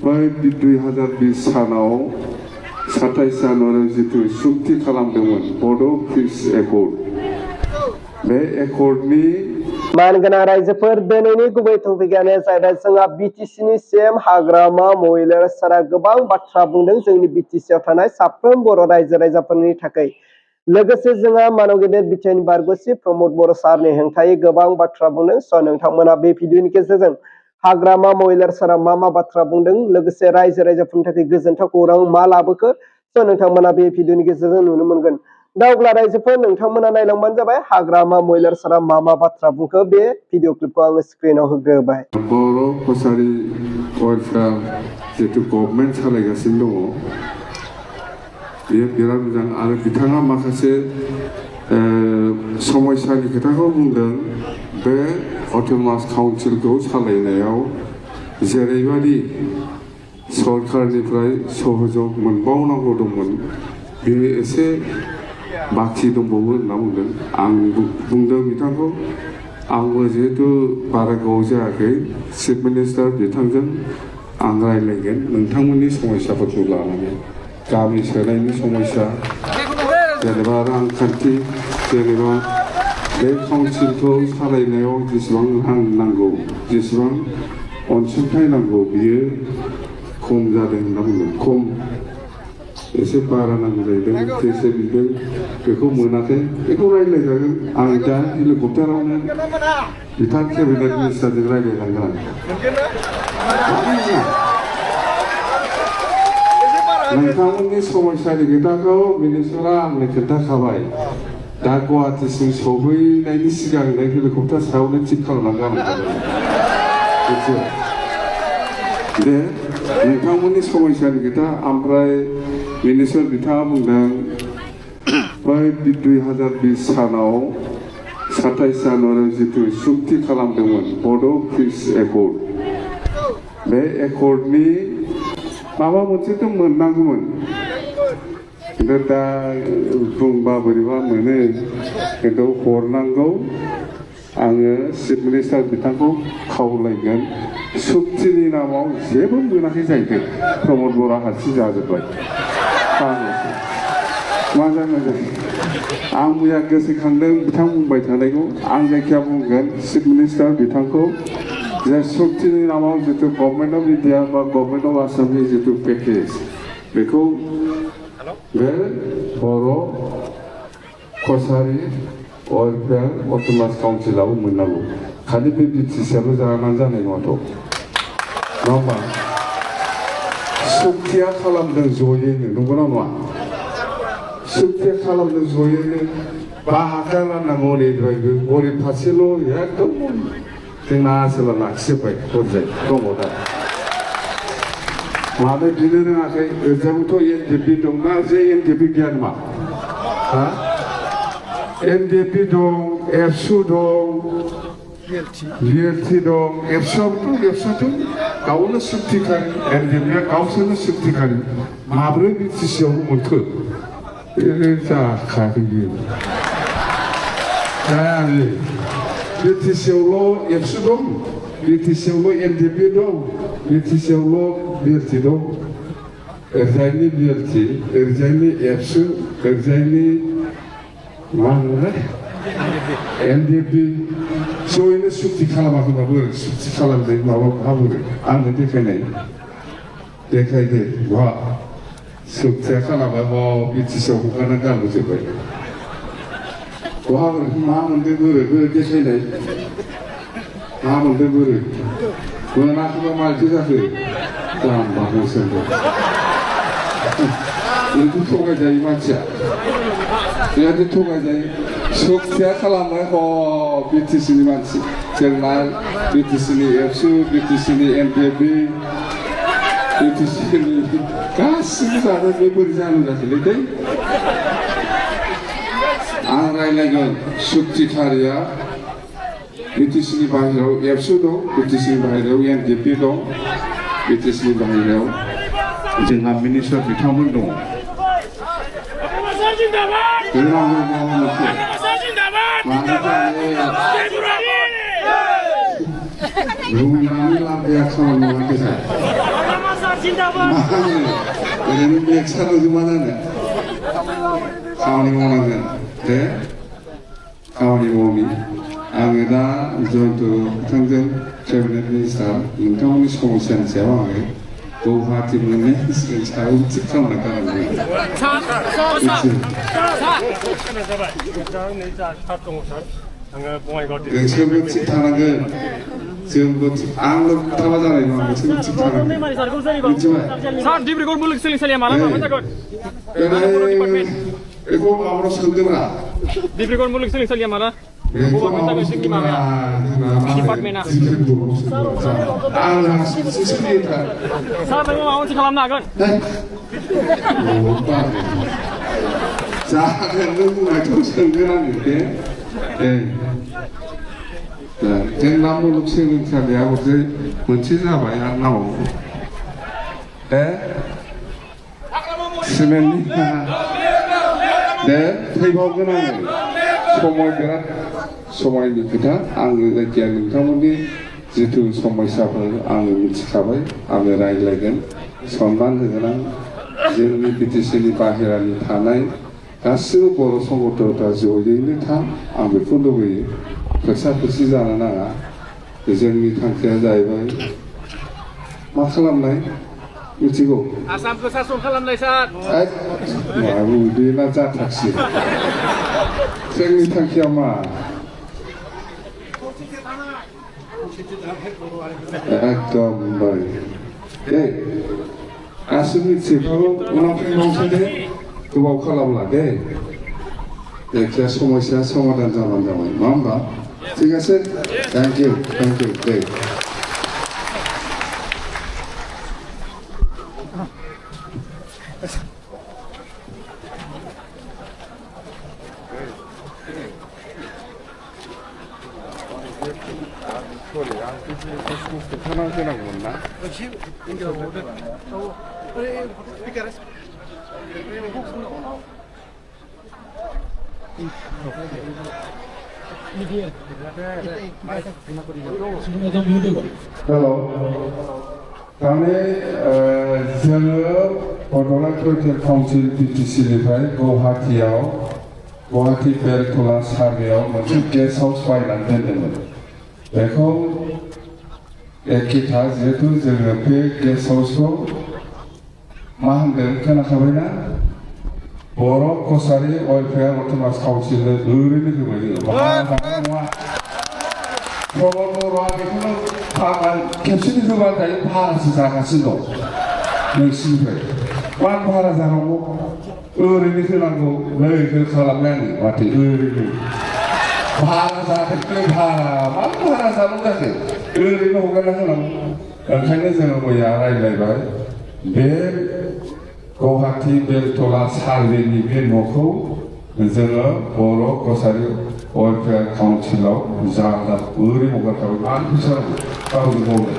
बै 2020 सानाव 27 जानुवारियाव जिथु सुक्ति खालामदोंमोन बड' पिस एकर्ड बे एकर्डनि मानगोनां रायजोफोर दिनैनि गुबै टपिकआनो जाहैबाय जोंहा बिटिसिनि सिएम हाग्रामा महिलार सारा गोबां बाथ्रा बुंदों जोंनि बिटिसिआव थानाय साफ्रोम बर' रायजो राजाफोरनि थाखाय लोगोसे जोंहा मानव गेदेर बिटिआरनि बारग'सि प्रमद बर' सारनि हेंथायै गोबां बाथ्रा बुंदों स' नोंथांमोना बे भिडिअनि गेजेरजों हाग्रामा महिलार सारा मा बाथ्रा बुंदों लोगोसे रायजो राजाफोरनि थाखाय गोजोनथाव खौरां मा लाबोखो स' नोंथांमोना बे भिडिअनि गेजेरजों नुनो मोनगोन। दा अब्ला रायजोफोर नोंथांमोना नायलांबानो जाबाय हाग्रामा महिलार सारा मा बाथ्रा बुंखो बे भिडिअ क्लिपखौ आङो स्क्रिनाव होग्रोबाय। बर' कसारि वेलफेयार जितु गभर्नमेन्ट सालायगासिनो दङ बेयो बिराद मोजां आरो बिथाङा माखासे समस्यानि खोथाखौ बुंदों बे अट'नमास काउन्सिलखौ सालायनायाव जेरैबायदि सरकारनिफ्राय सहयोग मोनबावनांगौ दंमोन बेयो एसे बाखि दंबावो होनना बुंदों। आं बुंदों बिथांखौ आंबो जिहेतु बारा गोबाव जायाखै चिफ मिनिस्टार बिथांजों आं रायज्लायगोन नोंथांमोननि समस्याफोरखौ लानानै गामि सोलायनायनि समस्या जेनेबा रांखान्थि जेनेबा बे काउन्सिलखौ सालायनायाव जेसेबां रां नांगौ जेसेबां अनसुंथाइ नांगौ बियो खम जादों होनना बुंदों खम एसे बारा नांगौ जाहैदों जेसे बिदों बेखौ मोनाखै बेखौ रायज्लायजागोन आं दा हेलिकप्टारावनो बिथां केबिनेट मिनिस्टारजों रायज्लायलांगोन नोंथांमोननि समस्यानि खोथाखौ मिनिस्टारा आंनो खोन्थाखाबाय दा गुवाहाटीसिम सौहैनायनि सिगांनो हेलिकप्टार सायावनो थिग खालामनानै गालांखाबाय दे नोंथांमोननि समस्यानि खोथा ओमफ्राय मिनिस्टार बिथाङा बुंदों बै 2020 सानाव 27 जानुवारियाव जिथु सुक्ति खालामदोंमोन बड' पिस एकर्ड बे एकर्डनि माबा मोनसेथ' मोननांगौमोन खिन्थु दा बुंबा बोरैबा मोनो खिन्थु हरनांगौ आङो चिफ मिनिस्टार बिथांखौ खावलायगोन सुक्तिनि नामाव जेबो मोनाखै जाहैदों प्रमद बर' हारसिं जाजोब्बाय मा जानो आं मैया गोसोखांदों बिथां बुंबाय थानायखौ आं जायखिया बुंगोन चिफ मिनिस्टार बिथांखौ जे सुक्तिनि नामाव जितु गभर्नमेन्ट अफ इन्डिया बा गभर्नमेन्ट अफ आसामनि जितु पेकेज बेखौ बे बर' कसारि वेलफेयार अट'नमास काउन्सिलाव मोननांगौ खालि बे बिटिसिआल' जानानै जानाय नङाथ' नङा होमबा सुक्तिया खालामदों जयैनो नंगौना नङा सुक्तिया खालामदों जयैनो बाहागो राननांगौ ओरैद्रायबो गरिब फारसेल' एकदम जोंना आसोला लाखिजोब्बाय हरजाय दङ दा मानो बिनो रोङाखै ओरैजाबोथ' एनडिएफबि दंना जे एनडिएफबि गैया नामा हा एनडिएफबि दं एबसु दं बिएलटि दं एबसुआथ' गावनो सुक्तिखारि एनडिएफबिआ गावसोरनो सुक्तिखारि माब्रै बिटिसिआव मोनखो जाखायाखै बियो जायाखै बिटिसिआवल' एबसु दं बिटिसिआवल' एनडिएफबि दं बिटिसिआवल' बिएलटि दं ओरैजायनि बिएलटि ओरैजायनि एबसु ओरैजायनि मा होनोलाय एनडिएफबि जयैनो सुक्ति खालामाखैबाबो सुक्ति खालामनाय माबा हाबोरो आंनो देखायदो बहा सुक्तिया खालामबाय बिटिसिआव हगारना गारबोजोब्बाय बहा मा मोनदों बोरै देखायनाय मा मोनदों बोरै मोनाखैबा माथो जाखो जाम्बा नोंसोरबो बेखौ थगायजायो मानसिया बेबायदि थगायजायो सुक्तिया खालामबाय बिटिसिनि मानसि जोंना बिटिसिनि एबसु बिटिसिनि एनडिएफबि बिटिसिनि गासिबो जादों बे बोरै जानो जाखोलै दै आं रायज्लायगोन सुक्तिखारिया बिटिसिनि बाहेरायाव एबसु दं बिटिसिनि बाहेरायाव एनडिएफबि दं बिटिसिनि बाहेरायाव जोंहा मिनिस्टार बिथांमोन दङ रुंनानै लाबोया खालामनो 오늘은 맥차로 그만하네. 가만히 모나는 네 가만히 몸이 아무나 이전도 당장 재밌는 인사 인터넷 소모션 제왕에 도화티 문에 잘 움직여 나가는 거예요. 그 처음에 집타는 거 지금 뭐 아무도 타마잖아요. 지금 집타는 거 있지만 Sir, deep record muluk siling salia mana apa jago? 이거 아무로 손들어라. Deep record muluk siling salia mana? 이거 minta ke sini mana? Department na. 아, 수수리다. Sir, memang mau sih kalam nak kan? 자, 그럼 좀 손들었는데, 예. 자, 전남부 녹색은 차리하고 먼저 잡아야 안 나오고, 예. 스맨님, 네, 회복은 소모입니다. 아무래도 기아님 때문에 지금 소모사를 아무 미치사발 아무 라이라겐 선반들은 제르미 비티시니 바히라니 타나이 가스로 보러 송고도 다시 오이는 타 아무 푼도이 그사 부시잖아 제르미 탕케 자이바이 마칼람나이 미치고 Asam kesasung kalam lai sat. 마루 디나 자 탁시 제르미 탕케마 একদম এই আসলে সেভাবে ওনাকে নৌসাদে গোবাव খালামला দে একটা সমস্যা সমাধান জানান যাবে নমবা ঠিক আছে থ্যাংক ইউ দে Hello. 다음에 저는 버돌라 크로텔 카운슬 BTCनिफ्राय गुवाहाटी बेलतला सारियाव मोनसे गेस्ट हाउस बायनानै दोनदोंमोन बेखौ एखेथा जिहेतु जोङो बे गेस्ट हाउसखौ मा होनदों खोनाखाबायना बर' कसारि वेलफेयार अट'नमास काउन्सिलनो ओरैनो होबाय जोङो नङा बर'आ बेखौनो खेबसेनो होबा दायो भारासो जागासिनो दं नोंसिनिफ्राय मानो भारा जानांगौ ओरैनो होनांगौ नै हो खालामनानै माथो ओरैनो भारा जागोन भारा मानो भारा जानांगौ जाखो ओरैनो हगारना होनांगौ ओंखायनो जोङो मैया रायज्लायबाय बे गुवाहाटी बेलतला सार्भेनि बे न'खौ जोङो बर' कसारि वेलफेयार काउन्सिलाव जाना ओरै हगारखाबाय मानो फैसा नांगौ गावजों गावनो